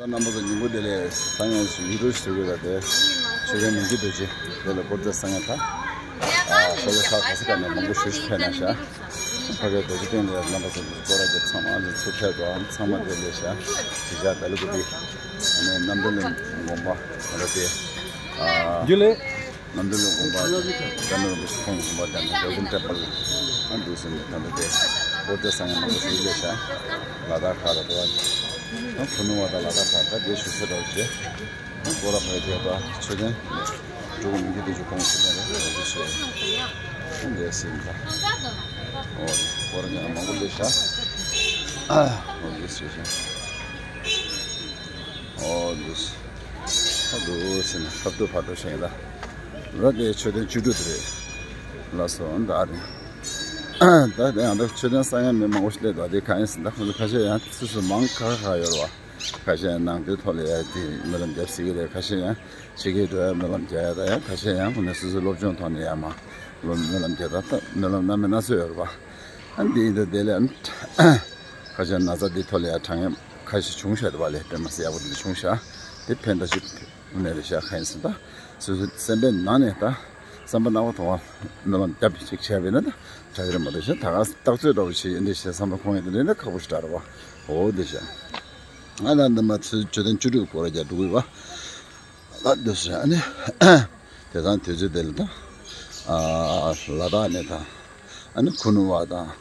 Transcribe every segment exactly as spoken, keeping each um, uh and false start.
རྣམ་པ་ཚོ་ཉིན་གུང་བདེ་ལེགས། ད་ཡང་ཞུ་ཡུལ་དུ་ཞུ་དགོས་པ་དེ་ཆོས་རྒྱལ་མི་འགྱུར་རྡོ་རྗེ་དེ་ལ་སྐོར་རྩེ་བསང་ཡ་ད། ཨ་ཕ་གི་ཁ་ག་ས་ག་ནས་མང་པོ་ཞུ་ཞིག་ཕེབས་ན་ཤག་ཕ་གི་རྡོ་རྗེ་གདན་ལ་རྣམ་པ་ཚོ་སྐོར་ར་རྒྱབ་ཚང་མ་ཚོ་ཚུར་ཕེབས་དང་ཚང་མ་བདེ་ལེགས་ཤག་ཅི་བྱ་བེ་ལ་གུ་པི་ཨ་ནི་རྣམ་གྲོལ་གླིང་དགོན་པ་ད་ལྟ་དེ། ཨ་རྒྱུ་ལས། རྣམ་གྲོལ་དགོན་པ་དང་རྣམ་གྲོལ་ཁོང་དགོན་པ་དང་གོལ་ཌན་ཊེམ་པལ་ཨ་འདུག་ཟེར་ནས་ད་ལྟ་དེ་སྐོར་ར་བསང་ཡ་མང་པོ་ཞིག་ལས་ཤག་ལ་དྭགས་ཁག་ལ་དེ་བ་ད་ཁུ་ནུ་བ་དང་ལ་དྭགས་ཁག་ད་དེ་ཞུ་ས་འདྲ་བོ་ཞིག་རེད། སྐོར་ར་ཕ་གི་དེ་ད་ཆོས་ལྡན་འབྲུག་མི་འགྱུར་རྡོ་རྗེ་ཁོང་ཞིག་ད་རེད་འོ་དེ་ཞུ་ཡ་ལས་ཟིན་ད། འོ་སྐོར་ར་ཉག་མང་པོ་ལས་ཤག་འོ་དེ་ཞུ་ཤག་འོ་དེ་ཞུ། ཨ་འདུག་ཟེར་ན་ཁ་ཐུག་ཕར་འགྲོ་ཤེས་ལ། ར་དེ་མཆོད་རྟེན་བཅུ་དྲུག་དེ་རེད། ལགས་སོ་ད་རེད། ད་དེ་ཡང་ད་མཆོད་རྟེན་བསང་ཡ་མི་མང་པོ་ཞིག་སླེབས་འདུག་དེ་གང་ཡིན་ཟེར་ན་ཁོང་ཚོ་ཁ་ཤས་ཡང་སུ་སུ་མང་ཁ་ཁ་ཡོད་རེད་བ། ཁ་ཤས་ཡང་ནང་དོན་ཐོག་ལ་ཡ་དེ་སྨོན་ལམ་རྒྱབ་སྲིད་ཀྱི་རེད། ཁ་ཤས་ཡང་ཕྱི་རྒྱལ་འགྲོ་ཡ་སྨོན་ལམ་རྒྱག་ཡ་ད་ཡང་ཁ་ཤས་ཡང་ཁོང་ཚོ་སོ་སོའི་སློབ་སྦྱོང་ཐོག་ནས་ཡ་མ་སློབ་སྨོན་ལམ་རྒྱག་ད་ད་སྨོན་ལམ་སྣ་མིན་སྣ་ཚོགས་ཡོད་རེད་བ། ཨ་འདི་ཡིན་ད་དེ་ལས་ཨ། ཁ་ཤས་ན་ཚ་འདི་ཐོག་ལ་ཡང་དྲག་ངན་ཁ་ཤས་བྱུང་ཤག་དེ་བ་ལས་དཔེ་མ་སྲིད་ཡག་པོ་འདི་བྱུང་ཤག་དེ་ཕན་ཐོགས་ཤིག་ནས་རེད་ཤག་གང་ཡིན་ཟེར་ན་ད་སོ་སོའི་སེམས་པའི་ནང་ནས་ད་བསམ་པ་སྣང་བ་མཐོང་བ་སྨོན་ལམ་བརྒྱབ་ཅིག་བྱས་པས་ན་ད་དྲག་གི་རེད་མ་གཏོགས་ཤག་ད་ག་རྟགས་ཚོད་འདྲ་བོ་ཞིག་ཡིན་འདི་ཞེས་བསམ་པ་ཁོང་ཡིན་དེ་འདྲ་ན་ཁག་པོ་ཞིག་འདྲ་རེད་བ། འོ་འདི་ཤག་ང་ད་འདི་མ་ཚོས་མཆོད་རྟེན་བཅུ་དྲུག་སྐོར་ར་རྒྱག་འགྲོ་གི་ཡོད་པ། ལ་འདུག་ཟེར་ཨ་ནི། དེ་དང་དུས་ཚོད་དེ་ལ་ད། ཨ་ལ་དྭགས་ནས་དང་། ཨ་ནི་ཁུ་ནུ་བ་དང་།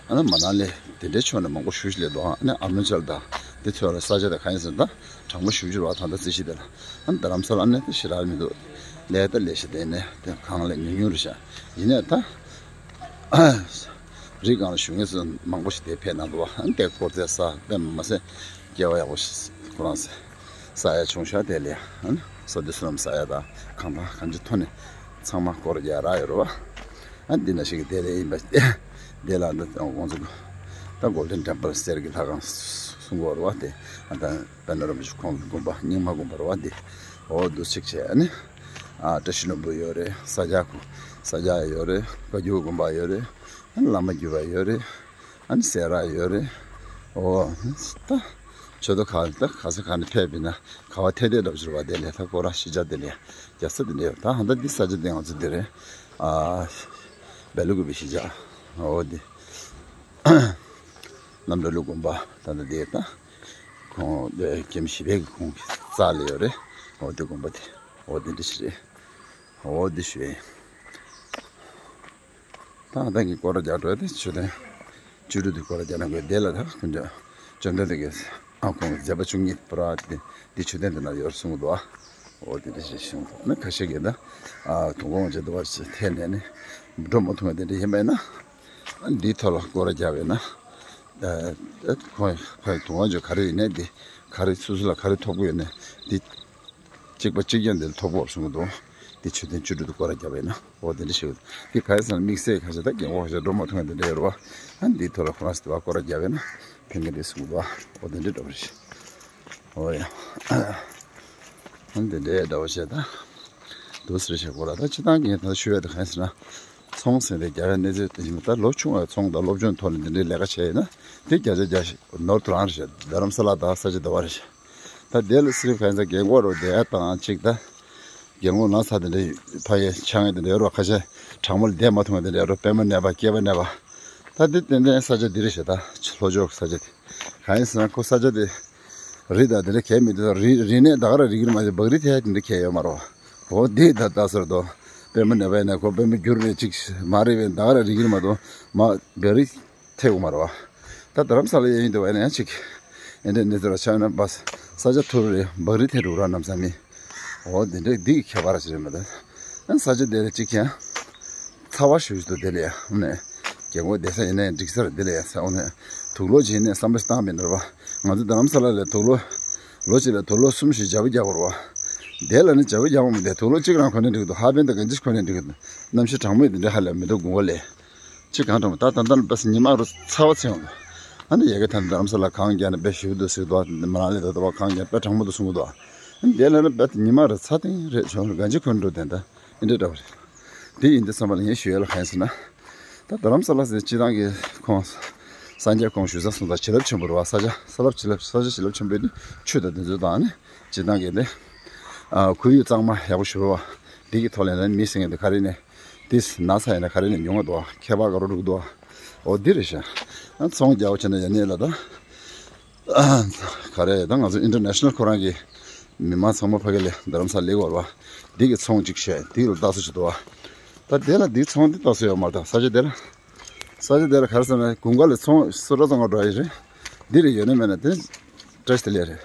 ཨ་ནི་མ་ན་ལི་དེ་འདྲའི་ཕྱོགས་ནས་མང་པོ་ཞེ་པོ་ཅིག་སླེབས་འདུག་ཨ་ནི་ཨ་རུ་ན་ཅལ་དང་དེ་ཚོ་ལ་ས་ཆ་དེ་གང་ཡིན་ཟེར་ན་ད་གྲང་མོ་ཞེ་པོ་ཅིག་རེད་བ། ད་ལྟ་རྩིས་གཞི་དེ་ལ་ཨ་ནི་རྡ་རམ་ས་ལ་ཨ་ནི་ད་ཞེ་དྲག་མི་འདུག་ལས་ད་ལས་ཤི་དེ་ནས་དེ་གང་ལས་ཉུང་ཉུང་རེད་ཤག་ཡིན་ནའི་ད། རི་སྒང་ལ་བཞུགས་མཁན་ཚོ་མང་པོ་ཞིག་དེ་ཕེབས་གནང་འདུག་བ། ཨ་ནི་དེ་སྐོར་ར་ས་དཔེ་མ་སྲིད་སྐལ་བ་ཡག་པོ་ཞིག་ཁོ་རང་ས་ས་ཡ་བྱུང་ཤག་དེ་ལས་ཨ་ནི་ས་དེ་བསོད་ནམས་ས་ཡ་དང་གང་དང་གང་ཅི་ཐོག་ནས་ཚང་མ་སྐོར་ར་རྒྱག་རག་ཡོད་རེད་བ། ཨ་ནི་འདི་ན་ཞིག་གི་དེ་ལས་ཡིན་པ་དེ་ལ་འདི་ཁོང་ཚོ་ད་གོལ་ཌན་ཊེམ་པལ་གསེར་གྱི་ལྷ་ཁང་གསུང་གི་ཡོད་རེད་བ། དེ་ཨ་ད་པད་ན་རིན་པོ་ཆེ་ཁོང་གི་དགོན་པ་རྙིང་མ་དགོན་པ་རེད་བ། འདི་འོ་འདུག་ཅིག་བྱས་ཨ་ནི། ཨ་བཀྲ་ཤིས་ལྷུན་པོ་ཡོད་རེད། ས་སྐྱ་ཁུ་ས་སྐྱ་ཡོད་རེད། བཀའ་བརྒྱུད་དགོན་པ་ཡོད་རེད། ཨ་ནི་བླ་མ་བརྒྱུད་པ་ཡོད་རེད། ཨ་ནི་སེ་ར་ཡོད་རེད། འོ་ད་ཆོས་ཐོག་ཁག་ད་ག་ས་ག་ནས་ཕེབས་པ་ཡིན་ན་ག་བ་ཐད་ཐད་འདྲ་པོ་ཞིག་རེད་བ། དེ་ལས་ད་སྐོར་ར་གཞིས་ཆགས་དེ་ལས་རྒྱ་ས་དེ་འདྲ་ཡོད། ད་ཧ་ད་འདི་ས་ཆ་དེ་ང་ཚོ་འདི་རེད། ཨ་བེ་ལུ་ཀུ་པི་གཞིས་ཆགས་འོ་འདི་རྣམ་གྲོལ་གླིང་དགོན་པ་ད་ལྟ་འདི་ད་ཁོང་འདི་རྒྱལ་མོ་བཞི་པའི་གི་ཁོང་གི་རྩ་ལ་ཡོད་རེད། འོ་འདི་དགོན་པ་དེ་འོ་འདི་འདྲ་ཞིག་རེད། འོ་འདི་ཞུ་ཡིན། ད་ང་ད་གིན་སྐོར་ར་རྒྱག་འགྲོ་ཡ་དེ་མཆོད་རྟེན་བཅུ་དྲུག་དེ་སྐོར་ར་རྒྱག་ན་དགོས། དེ་ལ་ད་དཀོན་མཆོག་བཅོམ་ལྡན་འདས་ཀྱིས་ཨ་ཁོང་གི་མཛད་པ་བཅུ་གཉིས་པུ་ར་དེ་འདི་མཆོད་རྟེན་དེ་ན་ཡོད་གསུང་གི་འདུག་ཨ། འོ་དེ་འདྲ་ཞིག་གསུང་གི་འདུག་ན་ཁ་ཤས་ཀྱིས་ད་ཨ་དུང་དཀོན་མཆོག་དེ་བ་ཞིག་ཐད་ནས་ནི་འགྲོ་མ་ཐུབ་པ་དེ་འདྲ་ཡིན་པས་ན་ཨ་འདིའི་ཐོག་ལ་སྐོར་ར་རྒྱག་པས་ན་ཨ་ཁོང་ཁོང་དུང་དཀོན་མཆོག་ག་རེ་ཡིན་ནའི་འདི་ག་རེ་སོ་སོ་ལ་ག་རེ་ཐོབ་ཀྱི་ཡོད་ནའི་འདི། གཅིག་པ་གཅིག་རྐྱང་འདིར་ཐོབ་དགོས་གསུང་གི་འདུག་འདི་མཆོད་རྟེན་བཅུ་དྲུག་ཏུ་སྐོར་ར་བརྒྱབ་པས་ན་འོ་དེ་འདྲ་ཞིག་འདི་ག་རེ་ཟེར་ན་དམིགས་བསལ་ཁ་ཤས་ད་རྒན་གོག་ཁ་ཤས་འགྲོ་མ་ཐུབ་མཁན་དེ་འདྲ་ཡོད་རེད་བ། ཨ་འདིའི་ཐོག་ལ་ཁོ་རང་ཚོ་དེ་བ་སྐོར་ར་བརྒྱབ་པས་ན་ཕན་གི་རེད་གསུང་གི་འདུག་འོ་དེ་འདྲ་འདྲ་བ་རེད། འོ་ཡ། ཨ་འདི་འདྲའི་འདྲ་བ་བྱས་ད། འདུག་ཟེར་བཤད་དགོས་ར། ད་སྤྱི་བཏང་གི་ད་ཞུ་ཡ་དེ་ག་རེ་ཟེར་ན། ཚོང་ཟེར་དེ་རྒྱག་ཡ་གནས་ཚུལ་དེ་ཡིན་པ་ད་ལོ་ཆུང་བའི་ཚོང་དང་སློབ་སྦྱོང་ཐོག་ནས་འདི་འདྲའི་ལས་ཀ་བྱས་ཡིན་ན་དེ་བརྒྱ་ཆ་བརྒྱ་ནོར་ཐུ་རང་རེད་ཤག་རྡ་རམ་ས་ལ་དང་ས་ཆ་དེ་བ་རེད་ཤག་ད་དེ་ལ་སི་རིབ་གང་ཡིན་ས་རྒན་གོག་རུ་བསྡད་ཡ་དང་གཅིག་ད། རྒན་གོག་ན་ཚ་དེ་འདྲའི་ཕ་གིའི་ཆ་ངན་དེ་འདྲ་ཡོད་རོགས། ཁ་ཤས་གྲང་མོ་ལ་བསྡད་མ་ཐུབ་མཁན་དེ་འདྲ་ཡོད་རོགས། པད་མ་ནད་པ་སྐྱེས་པ་ནད་པ། ད་དེ་ཏན་ཏན་ས་ཆ་འདི་རེད་ཤག་ད་ལྷོ་ཕྱོགས་ས་ཆ་དེ། གང་ཡིན་ཟེར་ན་ཁོ་ས་ཆ་དེ། རི་དང་དེ་འདྲ་གས་མི་འདུག་རི་རི་ནས་ད་ག་ར་རིག་གི་རེད་མ་གཏོགས་བག་རི་ཐེ་དེ་འདྲ་གས་ཡོད་མ་རེད་བ། འོ་དེ་ད་ལྟ་ཟེར་དོ། པད་མ་ནད་པ་ཡིན་ན་ཁོ་པད་མ་འགྱུར་རེད་ཅིག་མ་རེད་པས་ད་ག་ར་རིག་གི་རེད་མ་གཏོགས་མ་བག་རི་ཐེ་དགོས་མ་རེད་བ། ད་རྡ་རམ་ས་ལ་ཡིན་འདུག་བས་ན་ཡང་ཅིག་ཨེ་འདྲ་གནས་ཚུལ་ལ་ཆ་ཡོད་ན་བ་ས་ཆ་ཐུར་རེད་བག་རི་ཐེ་འགྲོ་ར་ནམ་ས་མི། འོ་དེ་འདྲ་འདི་གི་ཁྱད་པར་ཞིག་རེད་མ་གཏོགས། ཨ་ས་ཆ་དེ་ལ་ཅིག་ཀྱང་། ཚ་བ་ཞུ་ཞུ་དུ་དེ་ལ་ཡ་ནས། རྒྱལ་མོ་བསྡད་ས་ཡིན་ནའི་འགྲིག་ས་རེད་དེ་ལ་ཡ་ས་འོ་ནས། དུག་ལོག་བྱས་ནས་བསམ་པ་ཞིག་བཏང་མིན་འགྲོ་བ། ང་ཚོ་རྡ་རམ་ས་ལ་ལ་དུག་ལོག་ལོ་གཅིག་ལ་དུག་ལོག་གསུམ་ཞིག་བརྒྱ་པོ་རྒྱག་དགོས་རེད་བ། དེ་ལ་ནི་བརྒྱ་པོ་རྒྱག་མ་མི་དེ་དུག་ལོག་གཅིག་རང་གོན་ནས་འགྲིག་འདུག་ཧ་པན་དང་གན་ཅིག་གོན་ནས་འགྲིག་འདུག་གནམ་གཤིས་གྲང་མོ་དེ་འདྲ་ཧ་ལས་མི་འདུག་དགུན་འོ་ལས། གཅིག་གང་དྲག་མོ་ད་ད་ལྟ་ལ་བས་ཉི་མ་རུ་ཚ་བ་ཚེ་འོང་འདུག་ཨ་ནི་ཡ་གི་ད་རྡ་རམ་ས་ལ་གངས་རྒྱག་ནས་དཔེ་ཞིབ་འདུག་ཟེར་འདུག་མ་ལ་ལས་ད་ད་བ་གངས་རྒྱག་དཔེ་གྲང་མོ་འདུག་གསུང་གི་འདུག་ཨ་ནི་དེ་ལ་ནི་བས་ཉི་མ་རུ་ཚ་ཐེངས་རེད་བྱུང་རུ་གན་ཅིག་གོན་འགྲོ་དེ་འདྲ། འདི་འདྲ་བ་རེད། དེ་ཡིན་དུས་ཙམ་པ་ལ་ངས་ཞུ་ཡ་ལ་གང་ཡིན་ཟེར་ན། ད་རྡ་རམ་ས་ལ་ཟེར་སྤྱི་བཏང་གི་ཁོང་ས་ སངས་རྒྱས་ཀོང་ཞུ་ས་སོང་ཙང་བྱིན་རླབས་ཆེན་པོ་རེད་བ། ས་ཆ་ས་རླབས་བྱིན་རླབས་ས་ཆ་བྱིན་རླབས་ཆེན་པོ་ཡིན་དུས་ཆུ་དང་དེ་ཚོ་དང་ནི་སྤྱིར་བཏང་གི་ནི་ཨ་ཁོར་ཡུག་གཙང་མ་ཡག་པོ་ཞིག་རེད་བ། འདི་གི་ཐོག་ལ་ནི་མི་ཟེར་མཁན་དེ་ག་རེ་ནས་དེ་ན་ཚ་ཡིན་ན་ག་རེ་ནས་ཉུང་བ་འདུག་བ། ཁྱད་པར་ག་རེ་འགྲོ་གི་འདུག་བ། འོ་འདི་རེད་ཤག་ཨ་ཚོང་རྒྱག་པ་བྱས་ན་ཡ་ནས་ལ་ད་ག་རེ་ད་ང་ཚོ་ཨིན་ཊར་ནེ་ཤ་ནལ་ཁོ་རང་གི་མི་མང་ཚང་མ་ཕ་གི་ལ་རྡ་རམ་ས་ལ་སླེབས་ཡོད་རེད་བ། འདི་གི་ཚོང་གཅིག་བཤད་འདི་གི་ལ་ལྟ་ས་ཅིག་འདུག་བ། ད་དེ་ལ་འདི་ཚོང་འདི་ལྟ་ས་ཡོད་མ་རེད། ད་ས་ཆ་དེ་ལ། ས་ཆ་དེ་ལ་ག་རེ་ཟེར་ན་དགུན་ཁ་ལ་ཚོང་སུ་ར་ཚོང་ག་འགྲོ་ཡི་རེད། འདི་རེད་ཡོད་ན་མེད་ན་དེ་བཀྲ་ཤིས་བདེ་ལེགས་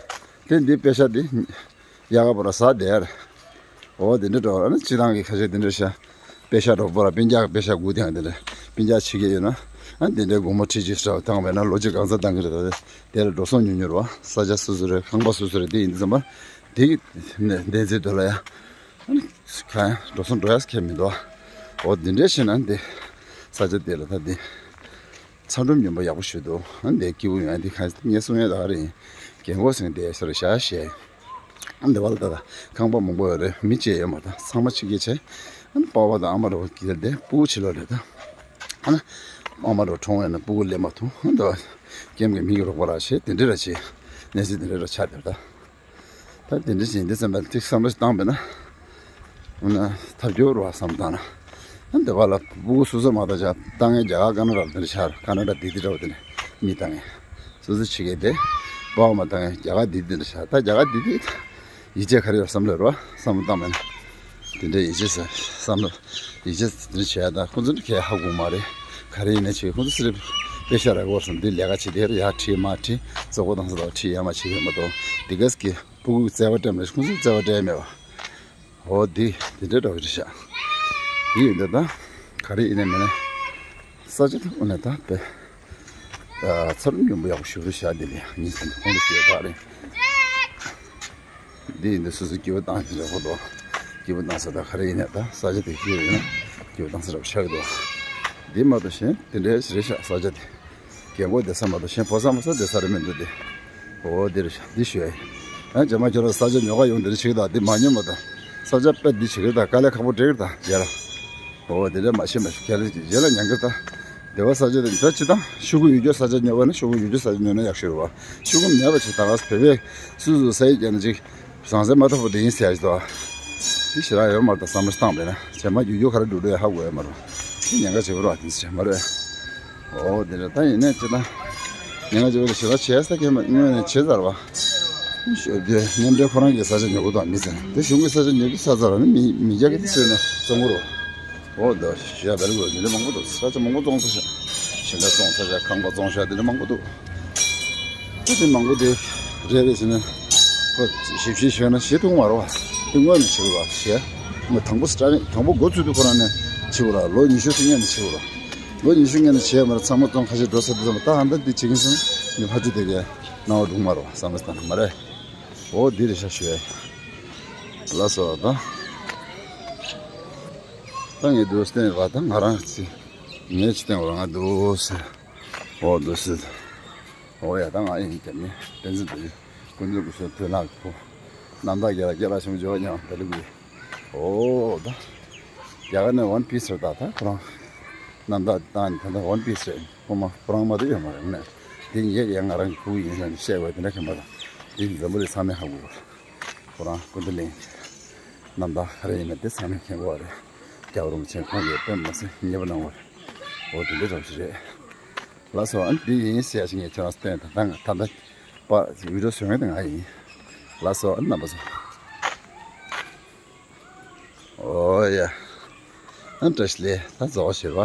རེད། དེ་འདི་པེ་ཤ་འདི་ཡག་ག་པོ་ར་ཟ་བསྡད་ཡ་རེད། འོ་དེ་འདྲ་འགྲོ་ཨ་ནི་སྤྱིར་བཏང་གི་ཁ་ཤས་དེ་འདྲ་ཤ་པེ་ཤ་འགྲོ་པོ་ར་སྤུན་ཀྱག་པེ་ཤ་དགུ་དེ་ཡང་དེ་འདྲ་སྤུན་ཀྱག་ཆེ་གི་ཡོད་ན་ཨ་དེ་འདྲའི་སྒོར་མོ་ཁྲི་གཅིག་ཙམ་བཏང་བས་ན་ལོ་གཅིག་གང་ཙམ་བཏང་གི་རེད། ད་དེ་ལ་འགྲོ་སོང་ཉུང་ཉུང་རེད་བ། ས་ཆ་སོ་སོ་རེད། ཁང་པ་སོ་སོ་རེད། དེ་ཡིན་དུས་ཙམ་པ་དེ་གི་གནས་ཚུལ་དེ་ལ་ཡ། ཨ་ནི་གང་ཡང་འགྲོ་སོང་འགྲོ་ཡག་ཁྱད་མི་འདུག་འོ་འདི་འདྲས་བྱས་ན་འདི་ས་ཆ་དེ་ལ་ད་འདི་ཚ་འགྲམ་སྙོམས་པོ་ཡག་པོ་ཞིག་འདུག་ཨ་ནི་འདི་སྐྱིད་པོ་ཡོང་ཡ་འདི་གང་ངས་གསུང་ཡ་ད་ག་རེ་ཡིན། རྒན་གོག་ཟེར་འདི་ས་རུ་བཞག་བཞག་ཨ་འདི་བ་ལ་ད་ད་ཁང་པ་མང་པོ་ཡོད་རེད། མི་གཅིག་ཡོད་མ་ད་ཚང་མ་ཕྱི་རྒྱལ་བྱས། ཨ་ནི་པ་ཕ་དང་ཨ་མ་རོ་གི་དེ་སྤུ་གུ་ཕྱི་ལོགས་རེད་ད། ཨ་ནི་ཨ་མ་རོ་གྲོངས་ཡོད་ན་སྤུ་གུ་སླེབས་མ་ཐུབ། ཨ་འདི་བ་ཀེམ་གི་མི་གི་རོགས་པ་ར་བྱས་དེ་འདྲས་ར་བྱས་གནས་ཚུལ་དེ་འདྲས་ར་ཆགས་བསྡད་ད། ད་དེ་འདྲ་ཞིག་འདི་བསམ་པ་ཅིག་བསམ་བློ་ཞིག་བཏང་པས་ན། འོ་ན་ཐབས་སྐྱོ་རུ་བ་བསམ་བཏང་ན། ཨ་འདི་བ་ལ་སྤུ་གུ་སོ་སོ་མ་གཏོགས་ཅག་ད་ངས་རྒྱ་གར་ཀ་ན་ཌ་ལ་དེ་འདྲ་ཤར་ཀ་ན་ཌ་དེ་དེ་འདྲ་བ་དེ་འདྲ་མི་ད་ངས་སོ་སོ་ཆི་གེ་དེ་སྤོ་བ་མ་ད་ངས་རྒྱ་གར་དེ་དེ་འདྲ་ཤར་ད་རྒྱ་གར་དེ་དེ་ཡིད་ཆེས་ག་རེ་ཡོད་བསམ་བློ་རུ་བ་བསམ་བློ་བཏང་པས་ན། དེ་འདྲ་ཡིད་ཆེས་ཟེར་བསམ་བློ། ཡིད་ཆེས་དེ་འདྲ་བྱས་ད་ཁོང་ཚོ་འདྲ་ཁས་ཧ་གོ་མ་རེད། ག་རེ་ཡིན་ན་ཆེ་ཁོང་ཚོ་སི་རེ་པེ་ཤ་ར་གོར་སོང་འདི་ལས་ཀ་བྱེད་དེ་ཡར་ཁྲིད་མར་ཁྲིད་བཙོག་པོ་བཏང་ས་དང་ཁྲིད་ཡར་མར་བྱེད་ཡོད་མ་གཏོགས་དེ་གས་ཀྱི་སྤུ་གུ་བརྩེ་བ་སྤྲད་མ་རེད། ཁོང་ཚོ་བརྩེ་བ་སྤྲད་མེད་པ། འོ་འདི་འདི་འདྲ་འདྲ་བོ་རེད་ཤག་འདི་ཡིན་འདི་ད་ག་རེ་ཡིན་ན་མིན་ན་ས་ཆ་དེ་དབུ་ནས་ད་དཔེ་ཚ་རུམ་ཡོང་པོ་ཡག་པོ་ཞུ་རུ་ཤག་འདི་ལས་ཉིན་ཚན་ཁོང་དུ་ཞུ་ཡག་རེད། འདི་ཡིན་འདི་སོ་སོ་སྐྱིད་པོ་བཏང་ཞིག་རེད་ཁོ་ཐོ། སྐྱིད་པོ་བཏང་ས་ད་ག་རེ་ཡིན་ན་ད་ས་ཆ་དེ་ཤེས་ཡོད་ན་སྐྱིད་པོ་བཏང་ས་རབ་ཆགས་འདུག་འདི་མ་གཏོགས་གཞན་དེ་འདྲའི་རེད་ཤག་ས་ཆ་དེ། རྒན་གོག་བསྡད་ས་མ་གཏོགས་གཞན་ཕོ་གསར་མོ་གསར་བསྡད་ས་རེད་མི་འདུག་སྟེ། འོ་འདི་རེད་ཤག་འདི་ཞུ་ཡ་ཡིན། ཡང་རྗེས་མ་ཁྱོད་རང་ས་ཆ་ཉོ་ག་ཡོང་འདི་རེད་བྱེད་ཀྱི་ད་འདི་མ་ཉོ་མ་ད། ས་ཆ་དཔེ་འདི་བྱེད་ཀྱི་ད་དཀའ་ལས་ཁག་པོ་འདྲེ་གི་ད་རྗེས་ལ། འོ་འདི་འདྲ་མ་ཤེས་མ་ཤེས་ཁས་ལེན་གྱི་རྗེས་ལ་ཉན་གྱི་ད། སྡེ་བ་ས་ཆ་དེ་ད་སྤྱི་བཏང་ཤོག་གུ་ཡོད་རྒྱུ་ས་ཆ་ཉོ་བ་ན་ཤོག་གུ་ཡོད་རྒྱུ་ས་ཆ་ཉོ་ན་ཡག་ཤོས་རེད་བ། ཤོག་གུ་མེད་པ་ཅིག་ད་ག་བོད་པས་སུ་སུ་ས་ཡིག་རྒྱག་ན་ཅིག་ཟང་ཟིང་མ་ཐོབ་པ་དེ་ཡིན་ཟེར་ཡ་ཞིག་འདུག་བ། དེ་ཞེ་དྲག་ཡོད་མ་རེད་ད་བསམ་བློ་བཏང་པས་ན་རྗེས་མ་རྒྱུ་རྒྱུ་ག་རེ་འགྲོ་འགྲོ་ཡ་ཧ་གོ་ཡ་མ་རེད་བ། དེ་ཉེན་ཁ་ཆེ་བོ་རེད་བ་དེ་ཚོ་བྱས་མ་རེད། འོ་དེ་འདྲ་ད་ཡིན་ནའི་ཅི་ད། ཉེན་ཁ་ཆེ་བོ་དེ་ཞེ་དྲག་བྱས་ས་ཁེལ་མ་དངོས་ནས་བྱས་ཚར་བ། ཞོ་དེ་མཉམ་འབྲེལ་ཁོ་རང་གི་ས་ཆ་ཉོ་གི་འདུག་མི་ཚེ་ན་དེ་གཞུང་གི་ས་ཆ་ཉོ་གི་ས་ཚར་བ་ནི་མི་མི་རྒྱ་གི་དེ་ཚོས་ནས་བཙོང་གི་རེད་བ། འོ་ད་ཞེ་དྲག་བལ་གོ་མི་འདྲ་མང་པོ་འདུག་ས་ཆ་མང་པོ་བཙོང་ཚར་ཤག་ཞིང་ཁ་བཙོང་ཚར་ཤག་ཁང་པ་བཙོང་ཤག་དེ་འདྲ་མང་པོ་འདུག་ད་དེ་མང་པོ་དེ་རེ་རེ་བྱས་ནས་ཁོ་ཞིབ་ཞིབ་བྱས་ན་ཞེ་ཐུང་མ་རེད་བ། དེ་དངོས་ནས་བྱེད་དགོས་བ་ཞེ། ང་དང་པོ་སི་ཊར་ཊིང་དང་པོ་འགོ་ཚུགས་དུས་ཁོ་རང་ནས་བྱེད་དགོས་ར་ལོ་ཉི་ཤུ་ཙམ་སྔོན་ནས་བྱེད་དགོས་ར། ལོ་ཉི་ཤུ་སྔོན་ནས་བྱས་མ་རེད་ཚང་མ་བཙོང་ཁ་ཤས་འགྲོ་ཚར་དུས་ཙམ་པ་ད་ཧ་ད་འདི་བྱེད་ཀྱིན་སོང་ནས་ཕར་ཚུར་དེ་གས་སྣང་བ་སྒྲུང་མ་རེད་བ་བསམ་བློ་བཏང་ན་མ་རེད། འོ་འདི་རེད་ཤག་ཞུ་ཡ། ལགས་སོ་ད། ད་ངས་འདུག་སྟེང་ར་ད་ང་རང་ཚི་ངས་ཅི་སྟེང་ར་ང་འདུག་ཟེར། འོ་འདུག་སེ། འོ་ཡ་ད་ང་ཡིན་རྒྱབ་ནས་བསྟན་འཛིན་དེ་ཀུན་འདུས་ཀུན་གསལ་དོན་ལགས་ཕུ། རྣམ་དག་རྒྱལ་ལ་རྒྱལ་ལ་ཞུམ་འཇོག་ཉམས་དེ་ལུགས་ཡིན། འོ་ད། རྒྱ་གར་ནས་ཝན་པིས་རེད་ད་ད་ཁོ་རང་། རྣམ་དག་བཏང་ནས་ད་ད་ཝན་པིས་རེད་ཁོ་མ་ཁོ་རང་མ་གཏོགས་ཡོད་མ་རེད་ངས། དེ་ངས་ཡང་ང་རང་གི་ཕྲུ་གུ་ཡིན་ཟེར་ནས་བཤད་དགོས་དེ་འདྲ་མཁན་པ་དང་། དེ་འཛམ་བུ་གླིང་ཚང་མས་ཧ་གོ་གི་རེད། ཁོ་རང་སྐུ་མདུན་གླིང་། རྣམ་དག་ག་རེ་ཡིན་ན་དེ་ཚང་མས་མཁྱེན་གྱི་ཡོད་རེད། རྒྱལ་བ་རིན་པོ་ཆེ་ཁོང་གིས་དཔེ་མི་སྲིད་མཉེས་པོ་གནང་བ་རེད། འོ་དེ་འདྲ་ཙམ་ཞིག་རེད། ལགས་སོ། ཨ་འདི་ཡིན་ཟེར་ཡ་ཞིག་ངས་ཁྱེད་རང་བསྟན་ད་ལྟ་ད་ལྟ་པ་བི་ཌིའོ་བཟོ་མཁན་དེ་ང་ཡིན། ལགས་སོ་ཨ་རྣམ་པ་ཚོ། འོ་ཡ། ཨ་བཀྲ་ཤིས་བདེ་ལེགས་ད་རྫོགས་ཞེས་པ།